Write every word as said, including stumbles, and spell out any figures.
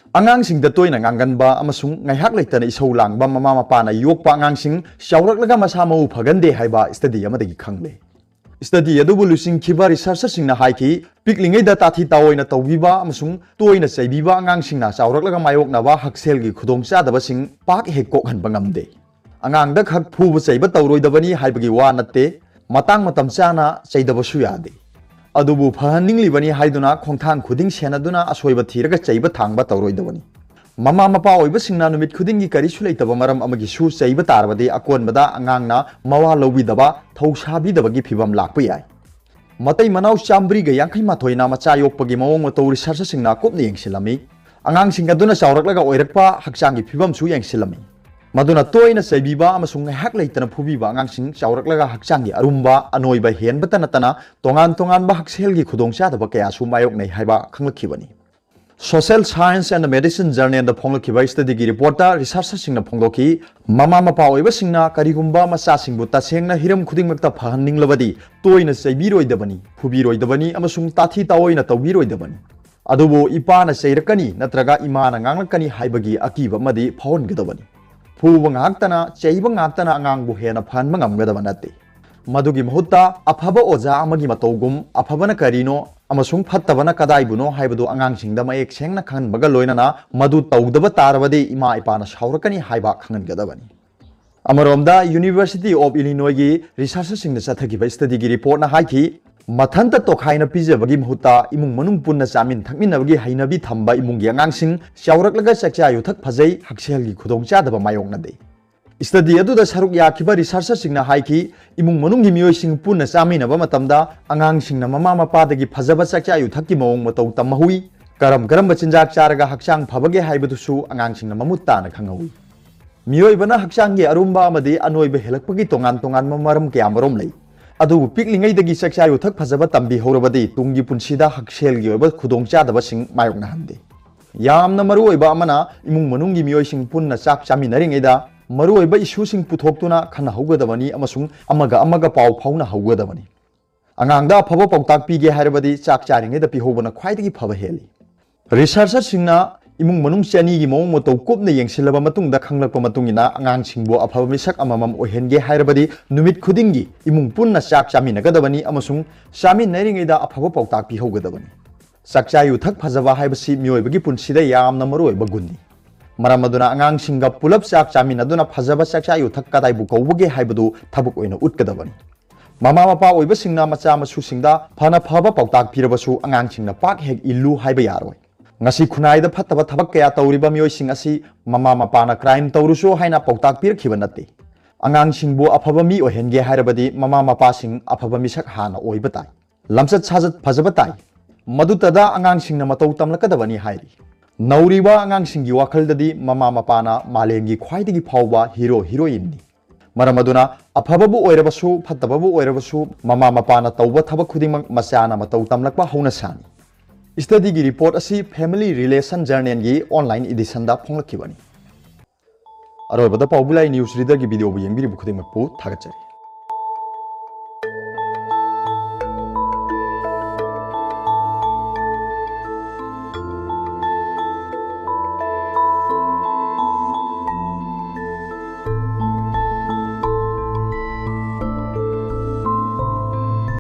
ꯑꯉꯥꯡꯁꯤꯡꯗ ꯇꯣꯏꯅ ꯉꯥꯡꯒꯟꯕ ꯑꯃꯁꯨꯡ ꯉꯥꯏꯍꯥꯛ ꯂꯩꯇꯅ ꯏꯁꯧ ꯂꯥꯡꯕ ꯃꯃꯥ ꯃꯄꯥꯅ ꯌꯣꯛꯄ ꯑꯉꯥꯡꯁꯤꯡ ꯆꯥꯎꯔꯛꯂꯒ ꯃꯁꯥ ꯃꯎ ꯐꯒꯟꯗꯦ ꯍꯥꯏꯕ ꯁ꯭ꯇꯗꯤ ꯑꯃꯗꯒꯤ ꯈꯪꯂꯦ꯫ ꯁ꯭ꯇꯗꯤ ꯑꯗꯨꯕꯨ ꯂꯨꯆꯤꯡꯈꯤꯕ ꯔꯤꯁꯔꯆꯔꯁꯤꯡꯅ ꯍꯥꯏꯈꯤ, ꯄꯤꯛꯂꯤꯉꯩꯗ ꯇꯥꯊꯤ ꯇꯥꯑꯣꯏꯅ ꯇꯧꯕꯤꯕ ꯑꯃꯁꯨꯡ ꯇꯣꯏꯅ ꯆꯩꯕꯤꯕ ꯑꯉꯥꯡꯁꯤꯡꯅ ꯆꯥꯎꯔꯛꯂꯒ ꯃꯥꯌꯣꯛꯅꯕ ꯍꯛꯁꯦꯜꯒꯤ ꯈꯨꯗꯣꯡꯆꯥꯗꯕꯁꯤꯡ ꯄꯥꯛ ꯍꯦꯛ ꯀꯣꯛꯍꯟꯕ ꯉꯝꯗꯦ꯫ ꯑꯉꯥꯡꯗ ꯈꯛ ꯐꯨꯕ ꯆꯩꯕ ꯇꯧꯔꯣꯏꯗꯕꯅꯤ ꯍꯥꯏꯕꯒꯤ ꯋꯥ ꯅꯠꯇꯦ, ꯃꯇꯥꯡ ꯃꯇꯝ ꯆꯥꯅ ꯆꯩꯗꯕꯁꯨ ꯌꯥꯗꯦ꯫ ꯑꯗꯨꯕꯨ ꯐꯍꯟꯅꯤꯡꯂꯤꯕꯅꯤ ꯍꯥꯏꯗꯨꯅ ꯈꯣꯡꯊꯥꯡ ꯈꯨꯗꯤꯡ ꯁꯦꯟꯅꯗꯨꯅ ꯑꯁꯣꯏꯕ ꯊꯤꯔꯒ ꯆꯩꯕ ꯊꯥꯡꯕ ꯇꯧꯔꯣꯏꯗꯕꯅꯤ꯫ ꯃꯃꯥ ꯃꯄꯥ ꯑꯣꯏꯕꯁꯤꯡꯅ ꯅꯨꯃꯤꯠ ꯈꯨꯗꯤꯡꯒꯤ ꯀꯔꯤꯁꯨ ꯂꯩꯇꯕ ꯃꯔꯝ ꯑꯃꯒꯤꯁꯨ ꯆꯩꯕ ꯇꯥꯔꯕꯗꯤ ꯑꯀꯣꯟꯕꯗ ꯑꯉꯥꯡꯅ ꯃꯋꯥ ꯂꯧꯕꯤꯗꯕ, ꯊꯧꯁꯥꯕꯤꯗꯕꯒꯤ ꯐꯤꯚꯝ ꯂꯥꯛꯄ ꯌꯥꯏ꯫ ꯃꯇꯩ ꯃꯅꯥꯎ ꯆꯥꯝꯃꯔꯤꯒ ꯌꯥꯡꯈꯩ ꯃꯥꯊꯣꯏꯅ ꯃꯆꯥ ꯌꯣꯛꯄꯒꯤ ꯃꯑꯣꯡ ꯃꯇꯧ ꯔꯤꯁꯔꯆꯔꯁꯤꯡꯅ ꯀꯨꯞꯅ ꯌꯦꯡꯁꯤꯜꯂꯝꯃꯤ꯫ ꯑꯉꯥꯡꯁꯤꯡ ꯑꯗꯨꯅ ꯆꯥꯎꯔꯛꯂꯒ ꯑꯣꯏꯔꯛꯄ ꯍꯛꯆꯥꯡꯒꯤ ꯐꯤꯕꯝꯁꯨ ꯌꯦꯡꯁꯤꯜꯂꯝꯃꯤ꯫ ꯃꯗꯨꯅ ꯇꯣꯏꯅ ꯆꯩꯕꯤꯕ ꯑꯃꯁꯨꯡ ꯉꯥꯏꯍꯥꯛ ꯂꯩꯇꯅ ꯐꯨꯕꯤꯕ ꯑꯉꯥꯡꯁꯤꯡ ꯆꯥꯎꯔꯛꯂꯒ ꯍꯛꯆꯥꯡꯒꯤ ꯑꯔꯨꯝꯕ, ꯑꯅꯣꯏꯕ ꯍꯦꯟꯕꯇ ꯅꯠꯇꯅ ꯇꯣꯉꯥꯟ ꯇꯣꯉꯥꯟꯕ ꯍꯛꯁꯦꯜꯒꯤ ꯈꯨꯗꯣꯡꯆꯥꯗꯕ ꯀꯌꯥꯁꯨ ꯃꯥꯌꯣꯛꯅꯩ ꯍꯥꯏꯕ ꯈꯪꯂꯛꯈꯤꯕꯅꯤ꯫ Social Science and Medicine Journalꯗ ꯐꯣꯡꯂꯛꯈꯤꯕ ꯁ꯭ꯇꯗꯤꯒꯤ ꯔꯤꯄꯣꯔꯠꯇ ꯔꯤꯁꯔꯆꯔꯁꯤꯡꯅ ꯐꯣꯡꯗꯣꯛꯈꯤ, ꯃꯃꯥ ꯃꯄꯥ ꯑꯣꯏꯕꯁꯤꯡꯅ ꯀꯔꯤꯒꯨꯝꯕ ꯃꯆꯥꯁꯤꯡꯕꯨ ꯇꯁꯦꯡꯅ ꯍꯤꯔꯝ ꯈꯨꯗꯤꯡꯃꯛꯇ ꯐꯍꯟꯅꯤꯡꯂꯕꯗꯤ ꯇꯣꯏꯅ ꯆꯩꯕꯤꯔꯣꯏꯗꯕꯅꯤ, ꯐꯨꯕꯤꯔꯣꯏꯗꯕꯅꯤ ꯑꯃꯁꯨꯡ ꯇꯥꯊꯤ ꯇꯥꯑꯣꯏꯅ ꯇꯧꯕꯤꯔꯣꯏꯗꯕꯅꯤ꯫ ꯑꯗꯨꯕꯨ ꯏꯄꯥꯅ ꯆꯩꯔꯛꯀꯅꯤ ꯅꯠꯇ꯭ꯔꯒ ꯏꯃꯥꯅ ꯉꯥꯡꯂꯛꯀꯅꯤ ꯍꯥꯏꯕꯒꯤ ꯑꯀꯤꯕ ꯑꯃꯗꯤ ꯐꯥꯎꯍꯟꯒꯗꯕꯅꯤ꯫ ꯐꯨꯕ ꯉꯥꯛꯇꯅ, ꯆꯩꯕ ꯉꯥꯛꯇꯅ ꯑꯉꯥꯡꯕꯨ ꯍꯦꯟꯅ ꯐꯍꯟꯕ ꯉꯝꯒꯗꯕ ꯅꯠꯇꯦ꯫ ꯃꯗꯨꯒꯤ ꯃꯍꯨꯠꯇ ꯑꯐꯕ ꯑꯣꯖꯥ ꯑꯃꯒꯤ ꯃꯇꯧꯒꯨꯝ ꯑꯐꯕꯅ ꯀꯔꯤꯅꯣ ꯑꯃꯁꯨꯡ ꯐꯠꯇꯕꯅ ꯀꯗꯥꯏꯕꯨꯅꯣ ꯍꯥꯏꯕꯗꯨ ꯑꯉꯥꯡꯁꯤꯡꯗ ꯃꯌꯦꯛ ꯁꯦꯡꯅ ꯈꯪꯍꯟꯕꯒ ꯂꯣꯏꯅꯅ ꯃꯗꯨ ꯇꯧꯗꯕ ꯇꯥꯔꯕꯗꯤ ꯏꯃꯥ ꯏꯄꯥꯅ ꯁꯥꯎꯔꯛꯀꯅꯤ ꯍꯥꯏꯕ ꯈꯪꯍꯟꯒꯗꯕꯅꯤ꯫ ꯑꯃꯔꯣꯝꯗ University of Illinoisꯒꯤ ꯔꯤꯁꯔꯆꯔꯁꯤꯡꯅ ꯆꯠꯊꯈꯤꯕ ꯁ꯭ꯇꯗꯤꯒꯤ ꯔꯤꯄꯣꯔꯠꯅ ꯍꯥꯏꯈꯤ, ꯃꯊꯟꯇ ꯇꯣꯈꯥꯏꯅ ꯄꯤꯖꯕꯒꯤ ꯃꯍꯨꯠꯇ ꯏꯃꯨꯡ ꯃꯅꯨꯡ ꯄꯨꯟꯅ ꯆꯥꯃꯤꯟ ꯊꯛꯃꯤꯟꯅꯕꯒꯤ ꯍꯩꯅꯕꯤ ꯊꯝꯕ ꯏꯃꯨꯡꯒꯤ ꯑꯉꯥꯡꯁꯤꯡ ꯆꯥꯎꯔꯛꯂꯒ ꯆꯥꯛꯆꯥ ꯌꯨꯊꯛ ꯐꯖꯩ, ꯍꯛꯁꯦꯜꯒꯤ ꯈꯨꯗꯣꯡꯆꯥꯗꯕ ꯃꯥꯌꯣꯛꯅꯗꯦ꯫ ꯁ꯭ꯇꯗꯤ ꯑꯗꯨꯗ ꯁꯔꯨꯛ ꯌꯥꯈꯤꯕ ꯔꯤꯁꯔꯆꯔꯁꯤꯡꯅ ꯍꯥꯏꯈꯤ, ꯏꯃꯨꯡ ꯃꯅꯨꯡꯒꯤ ꯃꯤꯑꯣꯏꯁꯤꯡ ꯄꯨꯟꯅ ꯆꯥꯃꯤꯟꯅꯕ ꯃꯇꯝꯗ ꯑꯉꯥꯡꯁꯤꯡꯅ ꯃꯃꯥ ꯃꯄꯥꯗꯒꯤ ꯐꯖꯕ ꯆꯥꯛꯆꯥ ꯌꯨꯊꯛꯀꯤ ꯃꯑꯣꯡ ꯃꯇꯧ ꯇꯝꯃꯍꯧꯏ, ꯀꯔꯝ ꯀꯔꯝꯕ ꯆꯤꯟꯖꯥꯛ ꯆꯥꯔꯒ ꯍꯛꯆꯥꯡ ꯐꯕꯒꯦ ꯍꯥꯏꯕꯗꯨꯁꯨ ꯑꯉꯥꯡꯁꯤꯡꯅ ꯃꯃꯨꯠ ꯇꯥꯅ ꯈꯪꯍꯧꯏ꯫ ꯃꯤꯑꯣꯏꯕꯅ ꯍꯛꯆꯥꯡꯒꯤ ꯑꯔꯨꯝꯕ ꯑꯃꯗꯤ ꯑꯅꯣꯏꯕ ꯍꯦꯜꯂꯛꯄꯒꯤ ꯇꯣꯉꯥꯟ ꯇꯣꯉꯥꯟꯕ ꯃꯔꯝ ꯀꯌꯥꯃꯔꯨꯝ ꯂꯩ꯫ ꯑꯗꯨꯕꯨ ꯄꯤꯛꯂꯤꯉꯩꯗꯒꯤ ꯆꯥꯛꯆꯥ ꯌꯨꯊꯛ ꯐꯖꯕ ꯇꯝꯕꯤꯍꯧꯔꯕꯗꯤ ꯇꯨꯡꯒꯤ ꯄꯨꯟꯁꯤꯗ ꯍꯛꯁꯦꯜꯒꯤ ꯑꯣꯏꯕ ꯈꯨꯗꯣꯡꯆꯥꯗꯕꯁꯤꯡ ꯃꯥꯌꯣꯛꯅꯍꯟꯗꯦ꯫ ꯌꯥꯝꯅ ꯃꯔꯨꯑꯣꯏꯕ ꯑꯃꯅ, ꯏꯃꯨꯡ ꯃꯅꯨꯡꯒꯤ ꯃꯤꯑꯣꯏꯁꯤꯡ ꯄꯨꯟꯅ ꯆꯥꯛ ꯆꯥꯃꯤꯟꯅꯔꯤꯉꯩꯗ ꯃꯔꯨꯑꯣꯏꯕ ꯏꯁꯨꯁꯤꯡ ꯄꯨꯊꯣꯛꯇꯨꯅ ꯈꯟꯅꯍꯧꯒꯗꯕꯅꯤ ꯑꯃꯁꯨꯡ ꯑꯃꯒ ꯑꯃꯒ ꯄꯥꯎ ꯐꯥꯎꯅꯍꯧꯒꯗꯕꯅꯤ꯫ ꯑꯉꯥꯡꯗ ꯑꯐꯕ ꯄꯥꯎꯇꯥꯛ ꯄꯤꯒꯦ ꯍꯥꯏꯔꯕꯗꯤ ꯆꯥꯛ ꯆꯥꯔꯤꯉꯩꯗ ꯄꯤꯍꯧꯕꯅ ꯈ꯭ꯋꯥꯏꯗꯒꯤ ꯐꯕ ꯍꯦꯜꯂꯤ꯫ ꯔꯤꯁꯔꯆꯔꯁꯤꯡꯅ ꯏꯃꯨꯡ ꯃꯅꯨꯡ ꯆꯅꯤꯒꯤ ꯃꯑꯣꯡ ꯃꯇꯧ ꯀꯨꯞꯅ ꯌꯦꯡꯁꯤꯜꯂꯕ ꯃꯇꯨꯡꯗ ꯈꯪꯂꯛꯄ ꯃꯇꯨꯡ ꯏꯟꯅ, ꯑꯉꯥꯡꯁꯤꯡꯕꯨ ꯑꯐꯕ ꯃꯤꯁꯛ ꯑꯃꯃꯝ ꯑꯣꯏꯍꯟꯒꯦ ꯍꯥꯏꯔꯕꯗꯤ ꯅꯨꯃꯤꯠ ꯈꯨꯗꯤꯡꯒꯤ ꯏꯃꯨꯡ ꯄꯨꯟꯅ ꯆꯥꯛ ꯆꯥꯃꯤꯟꯅꯒꯗꯕꯅꯤ ꯑꯃꯁꯨꯡ ꯆꯥꯃꯤꯟꯅꯔꯤꯉꯩꯗ ꯑꯐꯕ ꯄꯥꯎꯇꯥꯛ ꯄꯤꯍꯧꯒꯗꯕꯅꯤ꯫ ꯆꯥꯛꯆꯥ ꯌꯨꯊꯛ ꯐꯖꯕ ꯍꯥꯏꯕꯁꯤ ꯃꯤꯑꯣꯏꯕꯒꯤ ꯄꯨꯟꯁꯤꯗ ꯌꯥꯝꯅ ꯃꯔꯨꯑꯣꯏꯕ ꯒꯨꯟꯅꯤ꯫ ꯃꯔꯝ ꯑꯗꯨꯅ, ꯑꯉꯥꯡꯁꯤꯡꯒ ꯄꯨꯂꯞ ꯆꯥꯛ ꯆꯥꯃꯤꯟꯅꯗꯨꯅ ꯐꯖꯕ ꯆꯥꯛꯆꯥ ꯌꯨꯊꯛ ꯀꯗꯥꯏꯕꯨ ꯀꯧꯕꯒꯦ ꯍꯥꯏꯕꯗꯨ ꯊꯕꯛ ꯑꯣꯏꯅ ꯎꯠꯀꯗꯕꯅꯤ꯫ ꯃꯃꯥ ꯃꯄꯥ ꯑꯣꯏꯕꯁꯤꯡꯅ ꯃꯆꯥ ꯃꯁꯨꯁꯤꯡꯗ ꯐꯅ ꯐꯕ ꯄꯥꯎꯇꯥꯛ ꯄꯤꯔꯕꯁꯨ, ꯑꯉꯥꯡꯁꯤꯡꯅ ꯄꯥꯛ ꯍꯦꯛ ꯏꯜꯂꯨ ꯍꯥꯏꯕ ꯌꯥꯔꯣꯏ꯫ ꯉꯁꯤ ꯈꯨꯟꯅꯥꯏꯗ ꯐꯠꯇꯕ ꯊꯕꯛ ꯀꯌꯥ ꯇꯧꯔꯤꯕ ꯃꯤꯑꯣꯏꯁꯤꯡ ꯑꯁꯤ ꯃꯃꯥ ꯃꯄꯥꯅ ꯀ꯭ꯔꯥꯏꯝ ꯇꯧꯔꯨꯁꯨ ꯍꯥꯏꯅ ꯄꯥꯎꯇꯥꯛ ꯄꯤꯔꯛꯈꯤꯕ ꯅꯠꯇꯦ꯫ ꯑꯉꯥꯡꯁꯤꯡꯕꯨ ꯑꯐꯕ ꯃꯤ ꯑꯣꯏꯍꯟꯒꯦ ꯍꯥꯏꯔꯕꯗꯤ ꯃꯃꯥ ꯃꯄꯥꯁꯤꯡ ꯑꯐꯕ ꯃꯤꯁꯛ ꯍꯥꯟꯅ ꯑꯣꯏꯕ ꯇꯥꯏ꯫ ꯂꯝꯆꯠ ꯁꯥꯖꯠ ꯐꯖꯕ ꯇꯥꯏ꯫ ꯃꯗꯨꯇꯗ ꯑꯉꯥꯡꯁꯤꯡꯅ ꯃꯇꯧ ꯇꯝꯂꯛꯀꯗꯕꯅꯤ ꯍꯥꯏꯔꯤ꯫ ꯅꯧꯔꯤꯕ ꯑꯉꯥꯡꯁꯤꯡꯒꯤ ꯋꯥꯈꯜꯗꯗꯤ ꯃꯃꯥ ꯃꯄꯥꯅ ꯃꯥꯂꯦꯝꯒꯤ ꯈ꯭ꯋꯥꯏꯗꯒꯤ ꯐꯥꯎꯕ ꯍꯤꯔꯣ ꯍꯤꯔꯣꯏꯟꯅꯤ꯫ ꯃꯔꯝ ꯑꯗꯨꯅ, ꯑꯐꯕꯕꯨ ꯑꯣꯏꯔꯕꯁꯨ ꯐꯠꯇꯕꯕꯨ ꯑꯣꯏꯔꯕꯁꯨ, ꯃꯃꯥ ꯃꯄꯥꯅ ꯇꯧꯕ ꯊꯕꯛ ꯈꯨꯗꯤꯡꯃꯛ ꯃꯆꯥꯅ ꯃꯇꯧ ꯇꯝꯂꯛꯄ ꯍꯧꯅꯁꯥꯅꯤ꯫ ꯁ꯭ꯇꯗꯤꯒꯤ ꯔꯤꯄꯣꯔꯠ ꯑꯁꯤ ꯐꯦꯃꯤꯂꯤ ꯔꯤꯂꯦꯁꯟ ꯖꯔꯅꯦꯜꯒꯤ ꯑꯣꯟꯂꯥꯏꯟ ꯏꯗꯤꯁꯟꯗ ꯐꯣꯡꯂꯛꯈꯤꯕꯅꯤ꯫ ꯑꯔꯣꯏꯕꯗ ꯄꯥꯎꯕꯨꯂꯥꯏ ꯅ꯭ꯌꯨꯁ ꯔꯤꯗꯔꯒꯤ ꯚꯤꯗꯤꯑꯣꯕꯨ ꯌꯦꯡꯕꯤꯔꯤꯕ ꯈꯨꯗꯤꯡꯃꯛꯄꯨ ꯊꯥꯒꯠꯆꯔꯤ꯫